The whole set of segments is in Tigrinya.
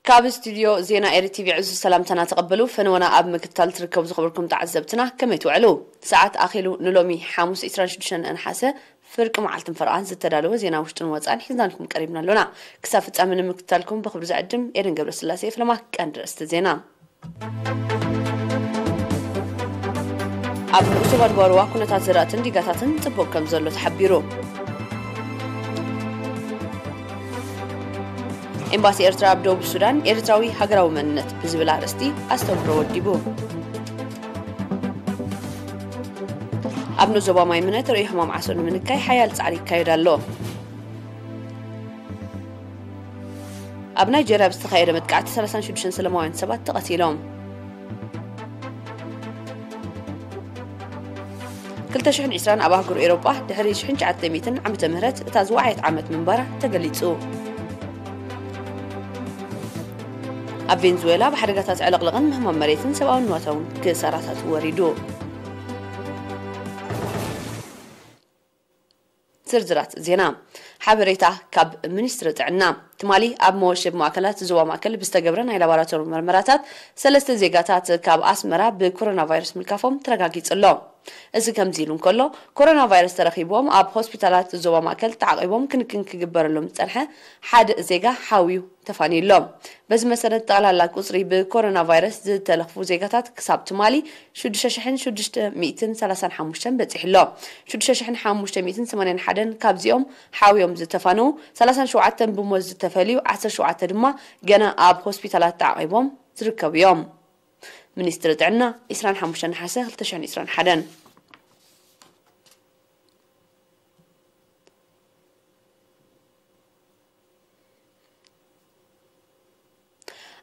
ካብ ስቱድዮ ዜና ኤሪ ቲቪ ዕዙዝ ሰላምታና ተቐበሉ። ፈነወና ኣብ ምክትታል ትርከቡ ዝኸበርኩም ተዓዘብትና ከመይ ትውዕሉ? ሰዓት ኣኺሉ ንሎሚ ሓሙስ ዕስራን ሽዱሽተን ነሓሰ ፍርቂ መዓልትን ፈረቓን ዝተዳለወ ዜና ውሽጥን ወጻእን ሒዝናልኩም ቀሪብና ኣሎና። ክሳብ ፍጻመ ንምክትታልኩም ብኽብሪ ዝዕድም ኤደን ገብረስላሴ። ፍለማ ቀንዲ ርእስቲ ዜና። ኣብ ንኡስ ዞባ ድባርዋ ኩነታት ዘራእትን ዲጋታትን ጽቡቕ ከም ዘሎ ተሓቢሩ። ኤምባሲ ኤርትራ ኣብ ደቡብ ሱዳን ኤርትራዊ ሃገራዊ መንነት ብዝብል ኣርእስቲ ኣስተምህሮ ወዲቡ። ኣብ ንኡስ ዞባ ማይ ምነ ተርእዮ ሕማም ዓሶ ንምንካይ ሓያል ጻዕሪ ይካየድ ኣሎ። ኣብ ናይጀርያ ብዝተኻየደ መጥቃዕቲ ሰላሳን ሽዱሽተን ሰላማውያን ሰባት ተቐቲሎም። ክልተ ሽሕን ዕስራን ኣብ ኣህጉር ኤውሮጳ ድሕሪ ሽሕን ትሽዓተ ሚእትን ዓመተ ምህረት እታ ዝወዓየት ዓመት ምንባራ ተገሊጹ። ኣብ ቬንዙዌላ ብሓደጋታት ዕልቕልቕን ምህማም መሬትን ሰብኣዊ ንዋታውን ክሳራታት ወሪዱ። ዝርዝራት ዜና። ሓበሬታ ካብ ሚኒስትሪ ጥዕና። ትማሊ ኣብ መወሸቢ ማእከላት ዞባ ማእከል ብዝተገብረ ናይ ላቦራቶሪ መርመራታት ሰለስተ ዜጋታት ካብ ኣስመራ ብኮሮና ቫይረስ ምልካፎም ተረጋጊጹ ኣሎ። እዚ ከምዚ ኢሉ እንከሎ፣ ኮሮና ቫይረስ ተረኺብዎም ኣብ ሆስፒታላት ዞባ ማእከል ተዓቒቦም ክንክን ክግበረሎም ዝጸንሐ ሓደ ዜጋ ሓውዩ ተፋንዩ ኣሎ። በዚ መሰረት፣ ጠቕላላ ቁጽሪ ብኮሮና ቫይረስ ዝተለኽፉ ዜጋታት ክሳብ ትማሊ ሽዱሽተ ሽሕን ሽዱሽተ ሚእትን ሰላሳን ሓሙሽተን በጺሑ ኣሎ። ሽዱሽተ ሽሕን ሓሙሽተ ሚእትን ሰማንያን ሓደን ካብዚኦም ሓውዮም ዝተፋነዉ፣ ሰላሳን ሸውዓተን ብሞት ዝተፈልዩ፣ ዓሰርተ ሸውዓተ ድማ ገና ኣብ ሆስፒታላት ተዓቒቦም ዝርከቡ እዮም። ሚኒስትሪ ጥዕና፣ ዕስራን ሓሙሽተን ነሓሰ ክልተ ሽሕን ዕስራን ሓደን።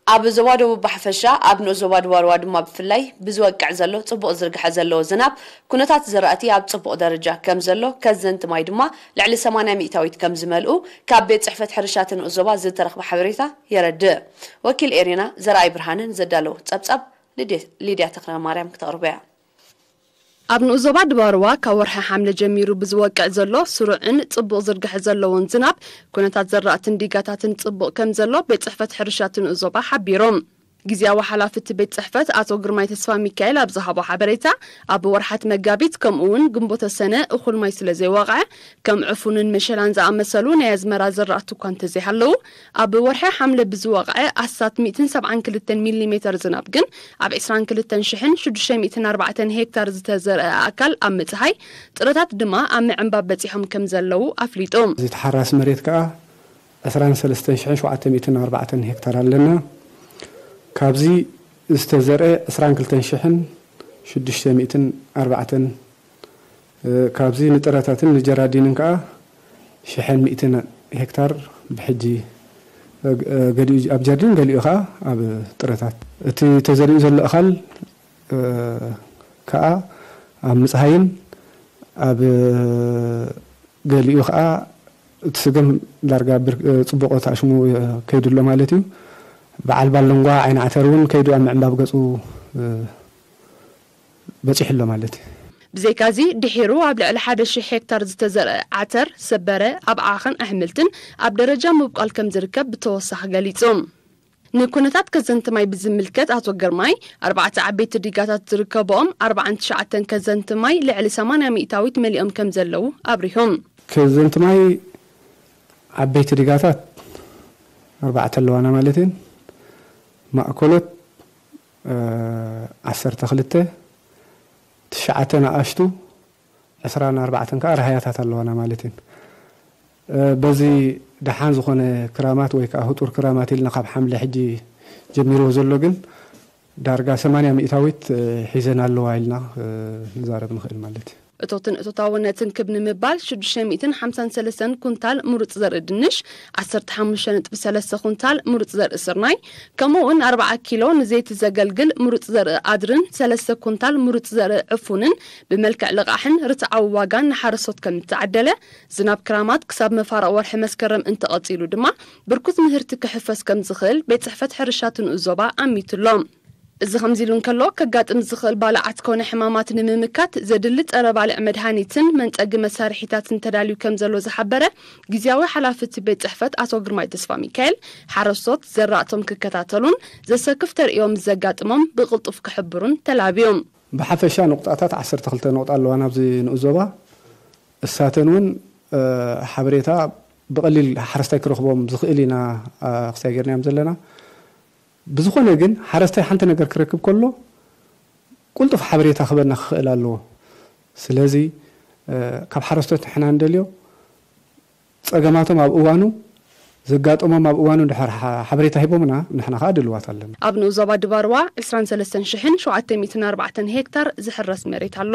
ኣብ ዞባ ደቡብ ብሓፈሻ፣ ኣብ ንኡስ ዞባ ድባርዋ ድማ ብፍላይ ብዝወቅዕ ዘሎ ጽቡቕ ዝርግሐ ዘለዎ ዝናብ፣ ኩነታት ዘራእቲ ኣብ ጽቡቕ ደረጃ ከም ዘሎ፣ ከዘንቲ ማይ ድማ ልዕሊ ሰማንያ ሚእታዊት ከም ዝመልኡ ካብ ቤት ጽሕፈት ሕርሻ እቲ ንኡስ ዞባ ዝተረኽበ ሓበሬታ የረድእ። ወኪል ኤሪና ዘርኣይ ብርሃነ ንዘዳለዎ ጸብጻብ ሊድያ፣ ሊድያ ተኽለ ማርያም ክተቕርቦ እያ። ኣብ ንኡስ ዞባ ድባርዋ ካብ ወርሒ ሓምለ ጀሚሩ ብዝወቅዕ ዘሎ ስሩዕን ጽቡቕ ዝርግሐ ዘለዎን ዝናብ፣ ኩነታት ዘራእትን ዲጋታትን ጽቡቕ ከም ዘሎ ቤት ጽሕፈት ሕርሻ እቲ ንኡስ ዞባ ሓቢሩ። ግዝያዊ ሓላፊ እቲ ቤት ጽሕፈት ኣቶ ግርማይ ተስፋ ሚካኤል ኣብ ዝሃቦ ሓበሬታ፣ ኣብ ወርሓት መጋቢት ከምኡ እውን ግንቦተ ሰነ እኹል ማይ ስለ ዘይወቕዐ፣ ከም ዕፉንን መሸላን ዝኣመሰሉ ናይ ኣዝመራ ዘራእቲ እኳ እንተዘይሃለዉ፣ ኣብ ወርሒ ሓምለ ብዝወቕዐ ኣስታት ሚእትን ሰብዓን ክልተን ሚሊ ሜተር ዝናብ ግን ኣብ ዕስራን ክልተን ሽሕን ሽዱሽተ ሚእትን ኣርባዕተን ሄክታር ዝተዘርአ ኣካል ኣብ ምጽሃይ፣ ጥረታት ድማ ኣብ ምዕንባብ በጺሖም ከም ዘለዉ ኣፍሊጡ። እዚ ተሓራሲ መሬት ከኣ ዕስራን ሰለስተን ሽሕን ሸውዓተ ሚእትን ኣርባዕተን ሄክታር ኣለና። ካብዚ ዝተዘርአ ዕስራን ክልተን ሽሕን ሽዱሽተ ሚእትን ኣርባዕተን፣ እ፣ ካብዚ ንጥረታትን ንጀራዲንን ከኣ ሽሕን ሚእትን ሄክታር ብሕጂ፣ እ፣ ገሊኡ ኣብ ጀርዲን፣ ገሊኡ ከኣ ኣብ ጥረታት። እቲ ተዘሪኡ ዘሎ እኻል፣ እ፣ ከኣ ኣብ ምጽሃይን ኣብ ገሊኡ ከኣ እቲ ስገም ዳርጋ ብር-፣ ጽቡቕ ተኣሽሙ ከይዱ ኣሎ ማለት እዩ። በዓል ባሎንጓ ዓይኒ ዓተር እውን ከይዱ ኣብ ምዕንባብ ገጹ፣ እ፣ በጺሑ ኣሎ ማለት እዩ። ብዘይካዚ፣ ድሒሩ ኣብ ልዕሊ ሓደ ሽሕ ሄክታር ዝተዘርአ ዓተር፣ ሰበረ፣ ኣብ ዓኸን ኣሕምልትን ኣብ ደረጃ ምብቋል ከም ዝርከብ ብተወሳኺ ገሊጹ። ንኩነታት ከዘንቲ ማይ ብዝምልከት ኣቶ ግርማይ፣ ኣርባዕተ ዓበይቲ ዲጋታት ዝርከብኦም ኣርባዓን ትሽዓተን ከዘንቲ ማይ ልዕሊ ሰማንያ ሚእታዊት መሊኦም ከም ዘለዉ ኣብሪሆም። ከዘንቲ ማይ ዓበይቲ ዲጋታት ኣርባዕተ ኣለዋና ማለት እየን። ማእከሎት፣ እ፣ ዓሰርተ ክልተ፣ ትሽዓተ ንኣሽቱ፣ ዕስራን ኣርባዕተን ከኣ ራህያታት ኣለዋና ማለት እየን። እ፣ በዚ ደሓን ዝኾነ ክራማት ወይ ከኣ ህጡር ክራማት ኢልና ካብ ሓምለ ሕጂ ጀሚርዎ ዘሎ ግን ዳርጋ ሰማንያ ሚእታዊት፣ እ፣ ሒዘን ኣለዋ ኢልና፣ እ፣ ንዛረብ ንኽእል ማለት እዩ። እቶትን እቶታውነትን ክብ ንምባል ሽዱሽተ ሚእትን ሓምሳን ሰለስተን ኩንታል ምሩጽ ዘርኢ ድንሽ፣ ዓሰርተ ሓሙሽተ ነጥቢ ሰለስተ ኩንታል ምሩጽ ዘርኢ ስርናይ፣ ከምኡ እውን ኣርብዓ ኪሎ ንዘይቲ ዘገልግል ምሩጽ ዘርኢ ኣድርን ሰለስተ ኩንታል ምሩጽ ዘርኢ ዕፉንን ብመልክዕ ልቓሕን ርትዓዊ ዋጋን ንሓረስቶት ከም ዝተዓደለ፣ ዝናብ ክራማት ክሳብ መፋርቕ ወርሒ መስከረም እንተቐጺሉ ድማ ብርኩት ምህርቲ ክሕፈስ ከም ዝኽእል ቤት ጽሕፈት ሕርሻ እቲ ንኡስ ዞባ ኣሚቱ ኣሎ። እዚ ከምዚ ኢሉ እንከሎ፣ ከጋጥም ዝኽእል ባልዓት ኮነ ሕማማት ንምምካት ዘድሊ ጸረ ባልዕ መድሃኒትን መንጸጊ መሳርሒታትን ተዳልዩ ከም ዘሎ ዝሓበረ ግዝያዊ ሓላፊ እቲ ቤት ጽሕፈት ኣቶ ግርማይ ተስፋ ሚካኤል፣ ሓረስቶት ዘራእቶም ክከታተሉን ዘሰክፍ ተርእዮ ምስ ዘጋጥሞም ብቕልጡፍ ክሕብሩን ተላብዮም። ብሓፈሻ ንቑጣታት ዓሰርተ ክልተ ንቑጣ ኣለዋ ናብዚ ንኡስ ዞባ። እሳተን እውን ሓበሬታ ብቐሊል ሓረስታይ ክረኽቦም ዝኽእል ኢና ክሳይ ጌርናዮም ዘለና። ብዝኾነ ግን ሓረስታይ ሓንቲ ነገር ክረክብ ከሎ ቅልጡፍ ሓበሬታ ክበና ክኽእል ኣለዎ። ስለዚ ካብ ሓረስቶት ንሕና እንደልዮ ጸገማቶም ኣብ እዋኑ፣ ዘጋጠሞም ኣብ እዋኑ እንድሕር ሓበሬታ ሂቦምና ንሕና ከዓ ድልዋት ኣለና። ኣብ ንኡስ ዞባ ድባርዋ ዕስራን ሰለስተን ሽሕን ሸውዓተ ሚእትን ኣርባዕተን ሄክታር ዝሕረስ መሬት ኣሎ።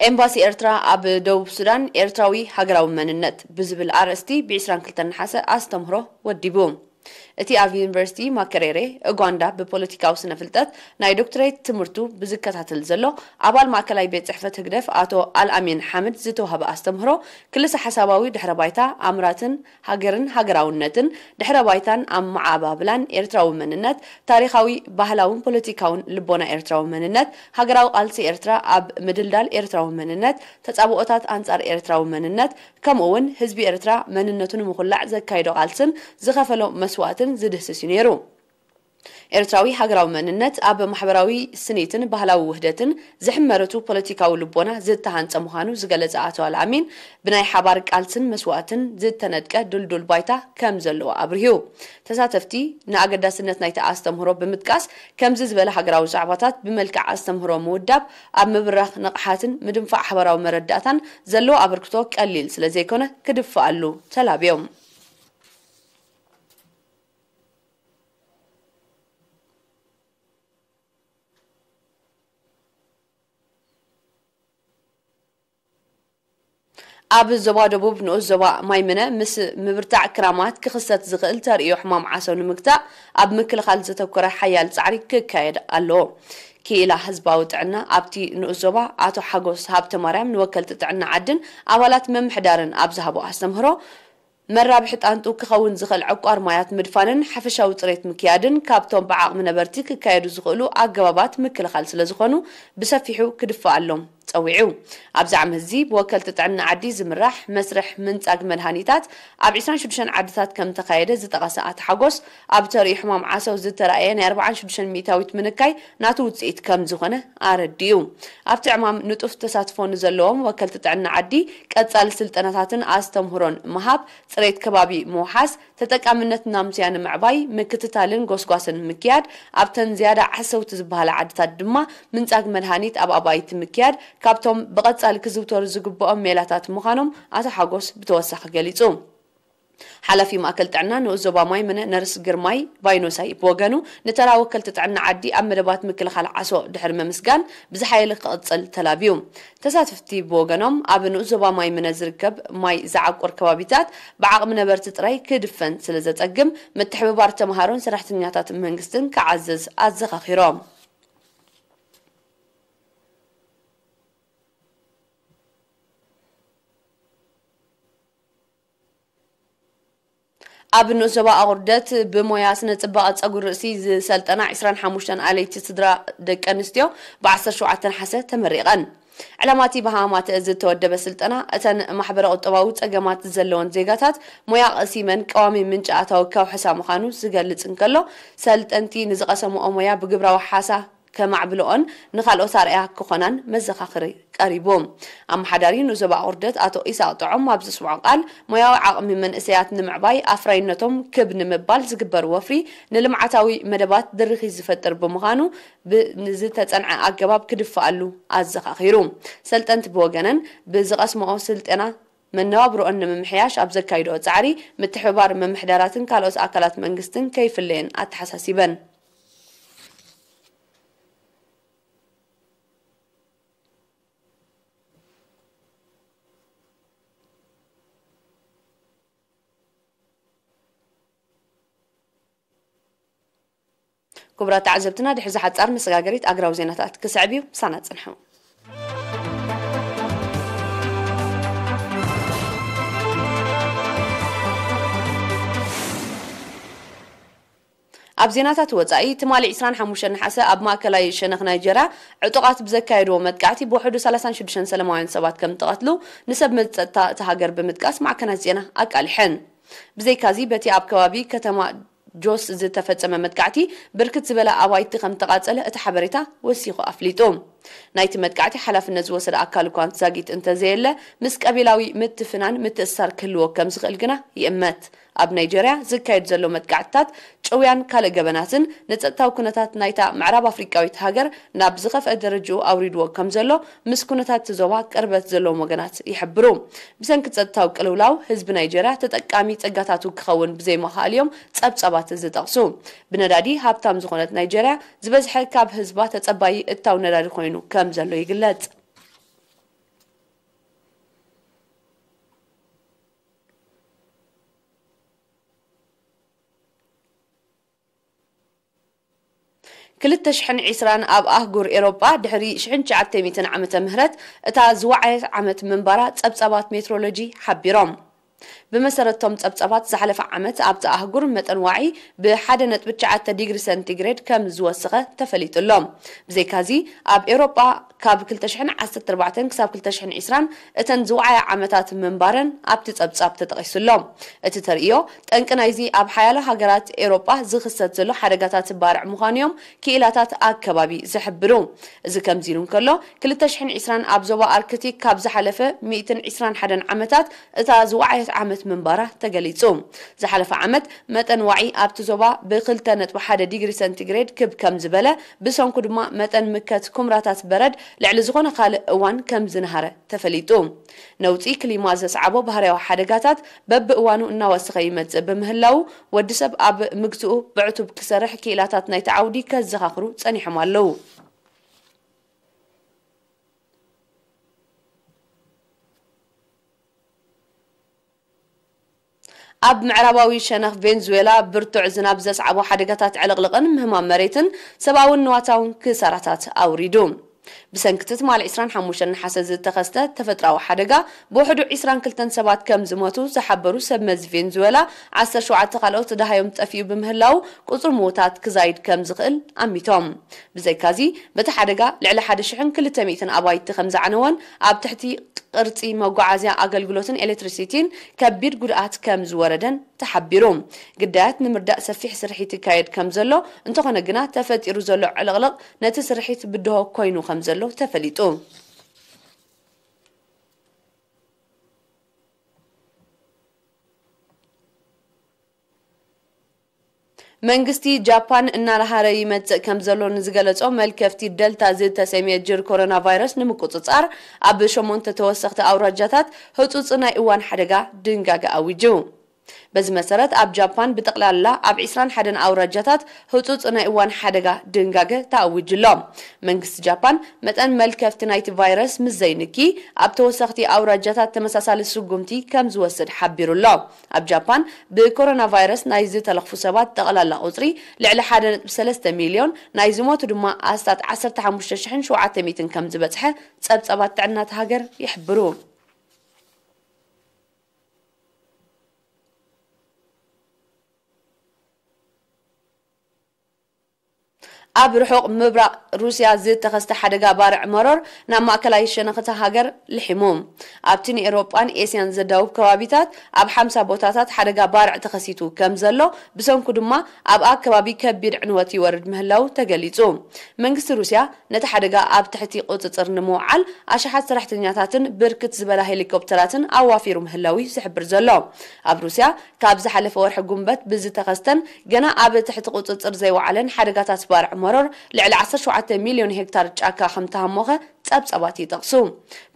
ኤምባሲ ኤርትራ ኣብ ደቡብ ሱዳን ኤርትራዊ ሃገራዊ መንነት ብዝብል ኣርእስቲ ብ ዕስራን ክልተን ነሓሰ ኣስተምህሮ ወዲቡ። እቲ ኣብ ዩኒቨርሲቲ ማከሬሬ ኡጋንዳ ብፖለቲካዊ ስነ ፍልጠት ናይ ዶክትሬት ትምህርቱ ብዝከታተል ዘሎ ኣባል ማእከላይ ቤት ጽሕፈት ህግደፍ ኣቶ ኣልኣሚን ሓምድ ዝተዋህበ ኣስተምህሮ ክልሰ ሓሳባዊ ድሕረ ባይታ ኣምራትን ሃገርን ሃገራውነትን ድሕረ ባይታን ኣመዓባብላን ኤርትራዊ መንነት፣ ታሪኻዊ፣ ባህላውን ፖለቲካውን ልቦና ኤርትራዊ መንነት፣ ሃገራዊ ቃልሲ ኤርትራ ኣብ ምድልዳል ኤርትራዊ መንነት፣ ተጻብኦታት ኣንጻር ኤርትራዊ መንነት፣ ከምኡ እውን ህዝቢ ኤርትራ መንነቱ ንምኹላዕ ዘካይዶ ቃልስን ዝኸፈሎ መስዋእትን ዝድህስስ እዩ ነይሩ። ኤርትራዊ ሃገራዊ መንነት ኣብ ማሕበራዊ ስኒትን ባህላዊ ውህደትን ዝሕመረቱ ፖለቲካዊ ልቦና ዝተሃንጸ ምዃኑ ዝገለጸ ኣቶ ኣልኣሚን፣ ብናይ ሓባር ቃልስን መስዋእትን ዝተነድቀ ድልዱል ባይታ ከም ዘለዎ ኣብርሁ። ተሳተፍቲ ንኣገዳስነት ናይቲ ኣስተምህሮ ብምጥቃስ፣ ከምዚ ዝበለ ሃገራዊ ዛዕባታት ብመልክዕ ኣስተምህሮ ምውዳብ ኣብ ምብራኽ ንቕሓትን ምድንፋዕ ሓባራዊ መረዳእታን ዘለዎ ኣበርክቶ ቀሊል ስለ ዘይኮነ ክድፈኣሉ ተላብዮም። ኣብ ዞባ ደቡብ ንኡስ ዞባ ማይምነ ምስ ምብርታዕ ክራማት ክኽሰት ዝኽእል ተርእዮ ሕማም ዓሶ ንምግታእ ኣብ ምክልኻል ዘተኮረ ሓያል ጻዕሪ ክካየድ ኣለዎ። ክኢላ ህዝባዊ ጥዕና ኣብቲ ንኡስ ዞባ ኣቶ ሓጎስ ሃብተ ማርያም ንወከልቲ ጥዕና ዓድን ኣባላት ምምሕዳርን ኣብ ዝሃቦ ኣስተምህሮ፣ መራብሒ ጣንጡ ክኸውን ዝኽእል ዕቋር ማያት ምድፋንን ሓፈሻዊ ጽሬት ምክያድን ካብቶም ብዓቕሚ ነበርቲ ክካየዱ ዝኽእሉ ኣገባባት ምክልኻል ስለ ዝኾኑ ብሰፊሑ ክድፈኣሎም ጸዊዑ። ኣብዚ ዓመት እዚ ብወከልቲ ጥዕና ዓዲ ዝምራሕ መስርሕ ምንጻግ መድሃኒታት ኣብ ዕስራን ሽዱሽተን ዓድታት ከም ተኻየደ ዝጠቐሰ ኣቶ ሓጎስ፣ ኣብ ተርእዮ ሕማም ዓሰው ዝተራእየ ናይ ኣርባዓን ሽዱሽተን ሚእታዊት ምንካይ ናቱ ውጽኢት ከም ዝኾነ ኣረዲኡ። ኣብቲ ዕማም ንጡፍ ተሳትፎ ንዘለዎም ወከልቲ ጥዕና ዓዲ ቀጻሊ ስልጠናታትን ኣስተምህሮን ምሃብ፣ ጽሬት ከባቢ ምውሓስ፣ ተጠቃምነት ናምስያ ንምዕባይ ምክትታልን ጎስጓስን ምክያድ፣ ኣብተን ዝያዳ ዓሰውቲ ዝበሃላ ዓድታት ድማ ምንጻግ መድሃኒት ኣብ ኣባይቲ ምክያድ ካብቶም ብቐጻሊ ክዝውተሩ ዝግብኦም ሜላታት ምዃኖም ኣቶ ሓጎስ ብተወሳኺ ገሊጹ። ሓላፊ ማእከል ጥዕና ንኡስ ዞባ ማይምነ ነርስ ግርማይ ባይኖሳይ ብወገኑ፣ ንተራ ወከልቲ ጥዕና ዓዲ ኣብ መደባት ምክልኻል ዓሶ ድሕሪ ምምስጋን፣ ብዝሓየለ ክቕጽል ተላብዩ። ተሳተፍቲ ብወገኖም፣ ኣብ ንኡስ ዞባ ማይምነ ዝርከብ ማይ ዝዓቁር ከባቢታት ብዓቕሚ ነበርቲ ጥራይ ክድፈን ስለ ዘጸግም፣ ምትሕብባር ተምሃሮን ሰራሕተኛታት መንግስትን ክዓዝዝ ኣዘኻኺሮም። ኣብ ንኡስ ዞባ ኣቑርደት ብሞያ ስነ ጽባቐ ጸጉሪ ርእሲ ዝሰልጠና ዕስራን ሓሙሽተን ኣለይቲ ስድራ ደቂ ኣንስትዮ ብ ዓሰርተ ሸውዓተ ነሓሰ ተመሪቐን። ዕላማ እቲ ብሃማማተ ዝተወደበ ስልጠና፣ እተን ማሕበረ ቁጠባዊ ጸገማት ዘለወን ዜጋታት ሞያ ቀሲመን ቀዋሚ ምንጪ ኣታዊ ከውሕሳ ምዃኑ ዝገልጽ እንከሎ፣ ሰልጠንቲ ንዝቐሰምኦ ሞያ ብግብራዊ ሓሳ ከማዕብልኦን ንኻልኦት ኣርኣያ ክኾናን መዘኻኽሪ ቀሪቡ። ኣመሓዳሪ ንኡስ ዞባ ኣቑርደት ኣቶ ኢሳቕ ጥዑም ኣብ ዘስምዖ ቃል፣ ሞያዊ ዓቕሚ መንእሰያት ንምዕባይ ኣፍራይነቶም ክብ ንምባል ዝግበር ወፍሪ ንልምዓታዊ መደባት ድርኺት ዝፈጥር ብምዃኑ፣ ብ-፣ ንዝተጸንዐ ኣገባብ ክድፈኣሉ ኣዘኻኺሩ። ሰልጠንቲ ብወገነን ብዝቐስምኦ ስልጠና መነባብሮኦን ንምምሕያሽ ኣብ ዘካይድኦ ጻዕሪ ምትሕብባር ምምሕዳራትን ካልኦት ኣካላት መንግስትን ከይፍለየን ኣተሓሳሲበን። ክቡራት ተዓዘብትና፣ ድሕሪ እዛ ሓጻር መሰጋገሪት ኣግራዊ ዜናታት ክስዕብ እዩ። ምሳና ጽንሑ። ኣብ ዜናታት ወጻኢ፣ ትማሊ ዕስራን ሓሙሽተን ነሓሰ ኣብ ማእከላይ ሸነኽ ናይጀርያ ዕጡቓት ብዘካየድዎ መጥቃዕቲ ብውሕዱ ሰላሳን ሽዱሽተን ሰላማውያን ሰባት ከም እተቐትሉ ንሰብ መዚ ጸጥታ እታ ሃገር ብምጥቃስ ማዕከናት ዜና ኣቃሊሐን። ብዘይካዚ፣ በቲ ኣብ ከባቢ ከተማ ጆስ ዝተፈጸመ መጥቃዕቲ ብርክት ዝበለ ኣባይቲ ከም እተቓጸለ እቲ ሓበሬታ ወሲኹ ኣፍሊጡ። ናይቲ መጥቃዕቲ ሓላፍነት ዝወሰደ ኣካል እኳ ዛጊት እንተዘየለ፣ ምስ ቀቢላዊ ምትፍናን ምትእስሳር ክህልዎ ከም ዝኽእል ግና ይእመት። ኣብ ናይጀርያ ዝካየድ ዘሎ መጥቃዕትታት፣ ጭውያን ካልእ ገበናትን ንጸጥታዊ ኩነታት ናይታ ምዕራብ ኣፍሪቃዊት ሃገር ናብ ዝኸፍአ ደረጃኡ ኣውሪድዎ ከም ዘሎ ምስ ኩነታት እቲ ዞባ ቅርበት ዘለዎም ወገናት ይሕብሩ። ብሰንኪ ጸጥታዊ ቅልውላው፣ ህዝቢ ናይጀርያ ተጠቃሚ ጸጋታቱ ክኸውን ብዘይምኽኣሉ እዮም ጸብጻባት ዝጠቕሱ። ብነዳዲ ሃብታም ዝኾነት ናይጀርያ፣ ዝበዝሐ ካብ ህዝባ ተጸባዪ እታው ነዳዲ ኮይኑ ከም ዘሎ ይግለጽ። ክልተ ሽሕን ዕስራን ኣብ ኣህጉር ኤሮጳ ድሕሪ ሽሕን ትሽዓተ ሚእትን ዓመተ ምህረት እታ ዝወዓየት ዓመት ምንባራ ጸብጻባት ሜትሮሎጂ ሓቢሮም። ብመሰረቶም ጸብጻባት ዝሓለፈ ዓመት ኣብቲ ኣህጉር መጠን ዋዒ ብሓደ ነጥቢ ትሽዓተ ዲግሪ ሰንቲግሬድ ከም ዝወሰኸ ተፈሊጡ ኣሎ። ብዘይካዚ ኣብ ኤሮጳ ካብ ክልተ ሽሕን ዓሰርተ ኣርባዕተን ክሳብ ክልተ ሽሕን ዕስራን እተን ዝወዓያ ዓመታት ምንባረን ኣብቲ ጸብጻብ ተጠቒሱ ኣሎ። እቲ ተርእዮ ጠንቂ ናይዚ ኣብ ሓያሎ ሃገራት ኤሮጳ ዝኽሰት ዘሎ ሓደጋታት ባርዕ ምዃኑ እዮም ክኢላታት ኣከባቢ ዝሕብሩ። እዚ ከምዚ ኢሉ እንከሎ፣ ክልተ ሽሕን ዕስራን ኣብ ዞባ ኣርክቲክ ካብ ዝሓለፈ ሚእትን ዕስራን ሓደን ዓመታት እታ ዝወዓየት ዓመት ምንባራ ተገሊጹ። ዝሓለፈ ዓመት መጠን ዋዒ ኣብቲ ዞባ ብክልተ ነጥቢ ሓደ ዲግሪ ሰንቲግሬድ ክብ ከም ዝበለ፣ ብሰንኩ ድማ መጠን ምከት ኩምራታት በረድ ልዕሊ ዝኾነ ካልእ እዋን ከም ዝነሃረ ተፈሊጡ። ነውጺ ክሊማ ዘስዓቦ ባህርያዊ ሓደጋታት በብእዋኑ እናወሰኸ ይመጽእ ብምህላው፣ ወዲ ሰብ ኣብ ምግትኡ ብዕቱብ ክሰርሕ ክኢላታት ናይቲ ዓውዲ ከዘኻኽሩ ጸኒሖም ኣለዉ። ኣብ ምዕራባዊ ሸነኽ ቬንዙዌላ ብርቱዕ ዝናብ ዘስዓቦ ሓደጋታት ዕልቕልቕን ምህማም መሬትን ሰብኣውን ንዋታውን ክሳራታት ኣውሪዱ። ብሰንኪ እቲ ትማሊ ዕስራን ሓሙሽተን ነሓሰ ዝተኸስተ ተፈጥራዊ ሓደጋ ብውሕዱ ዕስራን ክልተን ሰባት ከም ዝሞቱ ዝሓበሩ ሰብ መዚ ቬንዙዌላ፣ ዓሰርተ ሸውዓተ ካልኦት ደሃዮም ጠፊኡ ብምህላው ቁጽሪ ምዉታት ክዛይድ ከም ዝኽእል ኣሚቶም። ብዘይካዚ፣ በቲ ሓደጋ ልዕሊ ሓደ ሽሕን ክልተ ሚእትን ኣባይቲ ከም ዝዓነወን ኣብ ትሕቲ ቅርጺ መጓዓዝያ ኣገልግሎትን ኤሌክትሪሲቲን ከቢድ ጉድኣት ከም ዝወረደን ተሓቢሩ። ግዳያት ንምርዳእ ሰፊሕ ስርሒት ይካየድ ከም ዘሎ፣ እንተኾነ ግና ተፈጢሩ ዘሎ ዕልቕልቕ ነቲ ስርሒት ብድሆ ኮይኑ ከም ዘሎ ተፈሊጡ። መንግስቲ ጃፓን እናነሃረ ይመጽእ ከም ዘሎ ንዝገለጾ መልከፍቲ ደልታ ዝተሰምየ ጅር ኮሮና ቫይረስ ንምቁጽጻር፣ ኣብ ሸሞንተ ተወሰኽቲ ኣውራጃታት ህጹጽ ናይ እዋን ሓደጋ ድንጋገ ኣዊጁ። በዚ መሰረት፣ ኣብ ጃፓን ብጠቕላላ ኣብ ዕስራን ሓደን ኣውራጃታት ህጹጽ ናይ እዋን ሓደጋ ድንጋገ ተኣዊጁ ኣሎ። መንግስቲ ጃፓን መጠን መልከፍቲ ናይቲ ቫይረስ ምስ ዘይንኪ፣ ኣብ ተወሰኽቲ ኣውራጃታት ተመሳሳሊ ስጉምቲ ከም ዝወስድ ሓቢሩ ኣሎ። ኣብ ጃፓን ብኮሮና ቫይረስ ናይ ዝተለኽፉ ሰባት ጠቕላላ ቁጽሪ ልዕሊ ሓደ ነጥቢ ሰለስተ ሚልዮን፣ ናይ ዝሞቱ ድማ ኣስታት ዓሰርተ ሓሙሽተ ሽሕን ሸውዓተ ሚእትን ከም ዝበጽሐ ጸብጻባት ጥዕና እታ ሃገር ይሕብሩ። ኣብ ርሑቕ ምብራቕ ሩስያ ዝተኸስተ ሓደጋ ባርዕ መሮር ናብ ማእከላይ ሸነኽ እታ ሃገር ልሒሙ። ኣብቲ ንኤውሮጳን ኤስያን ዘዳውብ ከባቢታት ኣብ ሓምሳ ቦታታት ሓደጋ ባርዕ ተኸሲቱ ከም ዘሎ፣ ብሰንኩ ድማ ኣብ ኣከባቢ ከቢድ ዕንወት ይወርድ ምህላው ተገሊጹ። መንግስቲ ሩስያ ነቲ ሓደጋ ኣብ ትሕቲ ቁጽጽር ንምውዓል ኣሽሓት ሰራሕተኛታትን ብርክት ዝበላ ሄሊኮፕተራትን ኣዋፊሩ ምህላው እዩ ዝሕብር ዘሎ። ኣብ ሩስያ ካብ ዝሓለፈ ወርሒ ጉንበት ብዝተኸስተን ገና ኣብ ትሕቲ ቁጽጽር ዘይወዓለን ሓደጋታት ባርዕ መሮር፣ ልዕሊ ዓሰርተ ሸውዓተ ሚልዮን ሄክታር ጫካ ከም ተሃሞኸ ጸብጻባት ይጠቕሱ።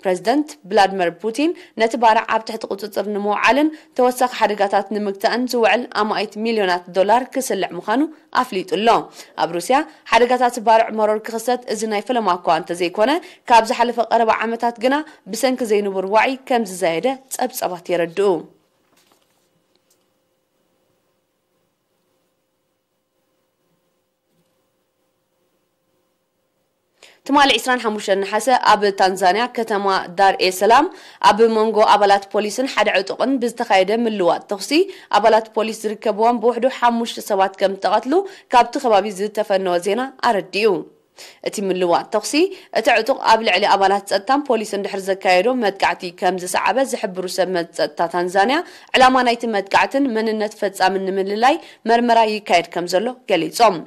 ፕረዚደንት ቭላድመር ፑቲን ነቲ ባርዕ ኣብ ትሕቲ ቁጽጽር ንምውዓልን ተወሳኺ ሓደጋታት ንምግታእን ዝውዕል ኣማኢት ሚልዮናት ዶላር ክስልዕ ምዃኑ ኣፍሊጡ ኣሎ። ኣብ ሩስያ ሓደጋታት ባርዕ መሮር ክኽሰት እዚ ናይ ፈለማ እኳ እንተዘይኮነ፣ ካብ ዝሓለፈ ቀረባ ዓመታት ግና ብሰንኪ ዘይንቡር ዋዒ ከም ዝዛየደ ጸብጻባት የረድኡ። ትማሊ ዕስራን ሓሙሽተን ነሓሰ ኣብ ታንዛንያ ከተማ ዳር ኤ ሰላም ኣብ መንጎ ኣባላት ፖሊስን ሓደ ዕጡቕን ብዝተኻየደ ምልዋጥ ተኹሲ ኣባላት ፖሊስ ዝርከብዎም ብውሕዱ ሓሙሽተ ሰባት ከም ዝተቐትሉ ካብቲ ከባቢ ዝተፈነወ ዜና ኣረዲኡ። እቲ ምልዋጥ ተኹሲ እቲ ዕጡቕ ኣብ ልዕሊ ኣባላት ጸጥታን ፖሊስን ድሕሪ ዘካየዶ መጥቃዕቲ ከም ዝሰዓበ ዝሕብሩ ሰብ መዚ ጸጥታ ታንዛንያ ዕላማ ናይቲ መጥቃዕትን መንነት ፈጻምን ንምልላይ መርመራ ይካየድ ከም ዘሎ ገሊጾም።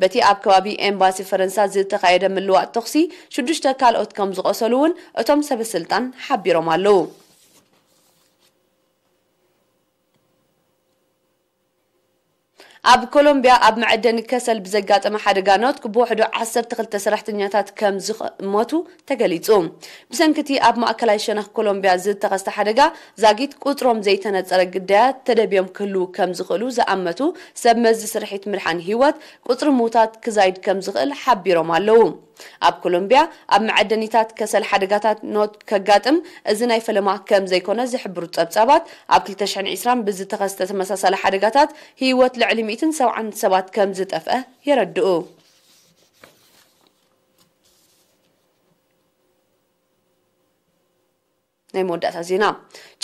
በቲ ኣብ ከባቢ ኤምባሲ ፈረንሳ ዝተኻየደ ምልዋጥ ተኹሲ ሽዱሽተ ካልኦት ከም ዝቖሰሉ እውን እቶም ሰበስልጣን ሓቢሮም ኣለዉ። ኣብ ኮሎምቢያ ኣብ መዐደኒ ከሰል ብዘጋጠመ ሓደጋ ነውት ብውሕዱ ዓሰርተ ክልተ ሰራሕተኛታት ከም ዝሞቱ ተገሊጹ። ብሰንክቲ ኣብ ማእከላይ ሸነኽ ኮሎምቢያ ዝተኸስተ ሓደጋ ዛጊት ቁጽሮም ዘይተነጸረ ግዳያት ተደብዮም ክህልዉ ከም ዝኽእሉ ዝኣመቱ ሰብ መዚ ስርሒት ምድሓን ህይወት ቁጽሪ ምዉታት ክዛይድ ከም ዝኽእል ሓቢሮም ኣለዉ። ኣብ ኮሎምቢያ ኣብ መዐደኒታት ከሰል ሓደጋታት ኖት ከጋጥም እዚ ናይ ፈለማ ከም ዘይኮነ ዝሕብሩ ጸብጻባት ኣብ ክልተ ሽሕን ዕስራን ብዝተኸስተ ተመሳሳሊ ሓደጋታት ህይወት ልዕሊ ሚእትን ሰብዓን ሰባት ከም ዝጠፍአ የረድኡ። ናይ መወዳእታ ዜና።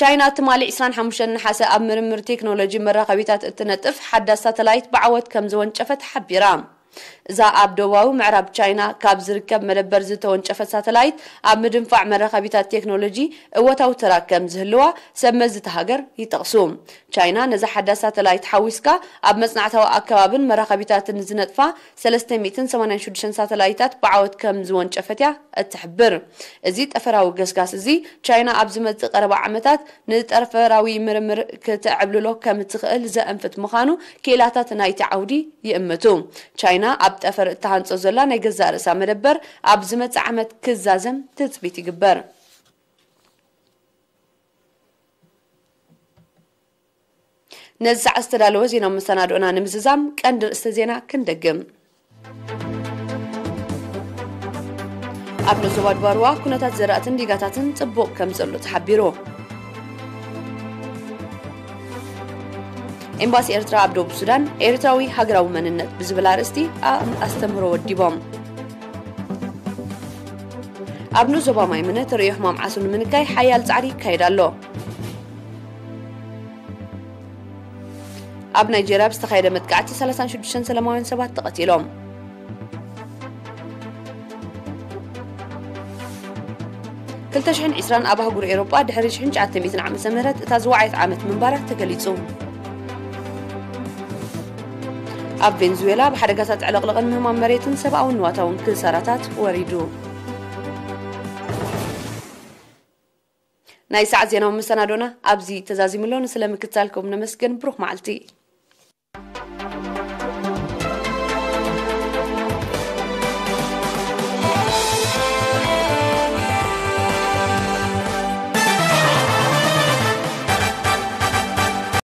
ቻይና ትማሊ ዕስራን ሓሙሽተን ነሓሰ ኣብ ምርምር ቴክኖሎጂ መራኸቢታት እትነጥፍ ሓዳስ ሳተላይት ብዓወት ከም ዝወንጨፈት ሓቢራ። እዛ ኣብ ደቡባዊ ምዕራብ ቻይና ካብ ዝርከብ መደበር ዝተወንጨፈት ሳተላይት ኣብ ምድንፋዕ መራኸቢታት ቴክኖሎጂ እወታዊ ተራ ከም ዝህልዋ ሰብ መዚ እታ ሃገር ይጠቕሱ። ቻይና ነዛ ሓዳስ ሳተላይት ሓዊስካ ኣብ መጽናዕታዊ ኣከባብን መራኸቢታትን ዝነጥፋ ሰለስተ ሚእትን ሰማንያን ሽዱሽተን ሳተላይታት ብዓወት ከም ዝወንጨፈት እያ እትሕብር። እዚ ጠፈራዊ ገስጋስ እዚ ቻይና ኣብ ዝመጽእ ቀረባ ዓመታት ንጠፈራዊ ምርምር ክተዕብልሎ ከም እትኽእል ዘእንፍት ምዃኑ ክኢላታት ናይቲ ዓውዲ ይእምቱ። ቻይና ኣብ ጠፈር እትሃንጾ ዘላ ናይ ገዛእ ርእሳ መደበር ኣብ ዝመጽእ ዓመት ክዛዘም ትጽቢት ይግበር። ነዚ ሰዓት ዝተዳለወ ዜናዊ መሰናድኦና ንምዝዛም ቀንዲ ርእስተ ዜና ክንደግም። ኣብ ንኡስ ዞባ ድባርዋ ኩነታት ዘራእትን ዲጋታትን ጽቡቕ ከም ዘሎ ተሓቢሩ። ኤምባሲ ኤርትራ ኣብ ደቡብ ሱዳን ኤርትራዊ ሃገራዊ መንነት ብዝብል ኣርእስቲ ኣ-፣ ኣስተምህሮ ወዲቦም። ኣብ ንኡስ ዞባ ማይምነ ተርእዮ ሕማም ዓሱ ንምንካይ ሓያል ጻዕሪ ይካየድ ኣሎ። ኣብ ናይጄርያ ብዝተኻየደ መጥቃዕቲ ሰላሳን ሽዱሽተን ሰላማውያን ሰባት ተቐቲሎም። ክልተ ሽሕን ዕስራን ኣብ ኣህጉር ኤውሮጳ ድሕሪ ሽሕን ትሽዓተ ሚእትን ዓመተ ምህረት እታ ዝወዓየት ዓመት ምንባራ ተገሊጹ። ኣብ ቬንዙዌላ ብሓደጋታት ዕለቕለቕን ምህማም መሬትን ሰብኣውን ንዋታውን ክሳራታት ወሪዱ። ናይ ሰዓት ዜናዊ መሰናዶና ኣብዚ ተዛዚሙ ኣሎ። ንስለ ምክትታልኩም ነመስግን። ብሩኽ መዓልቲ።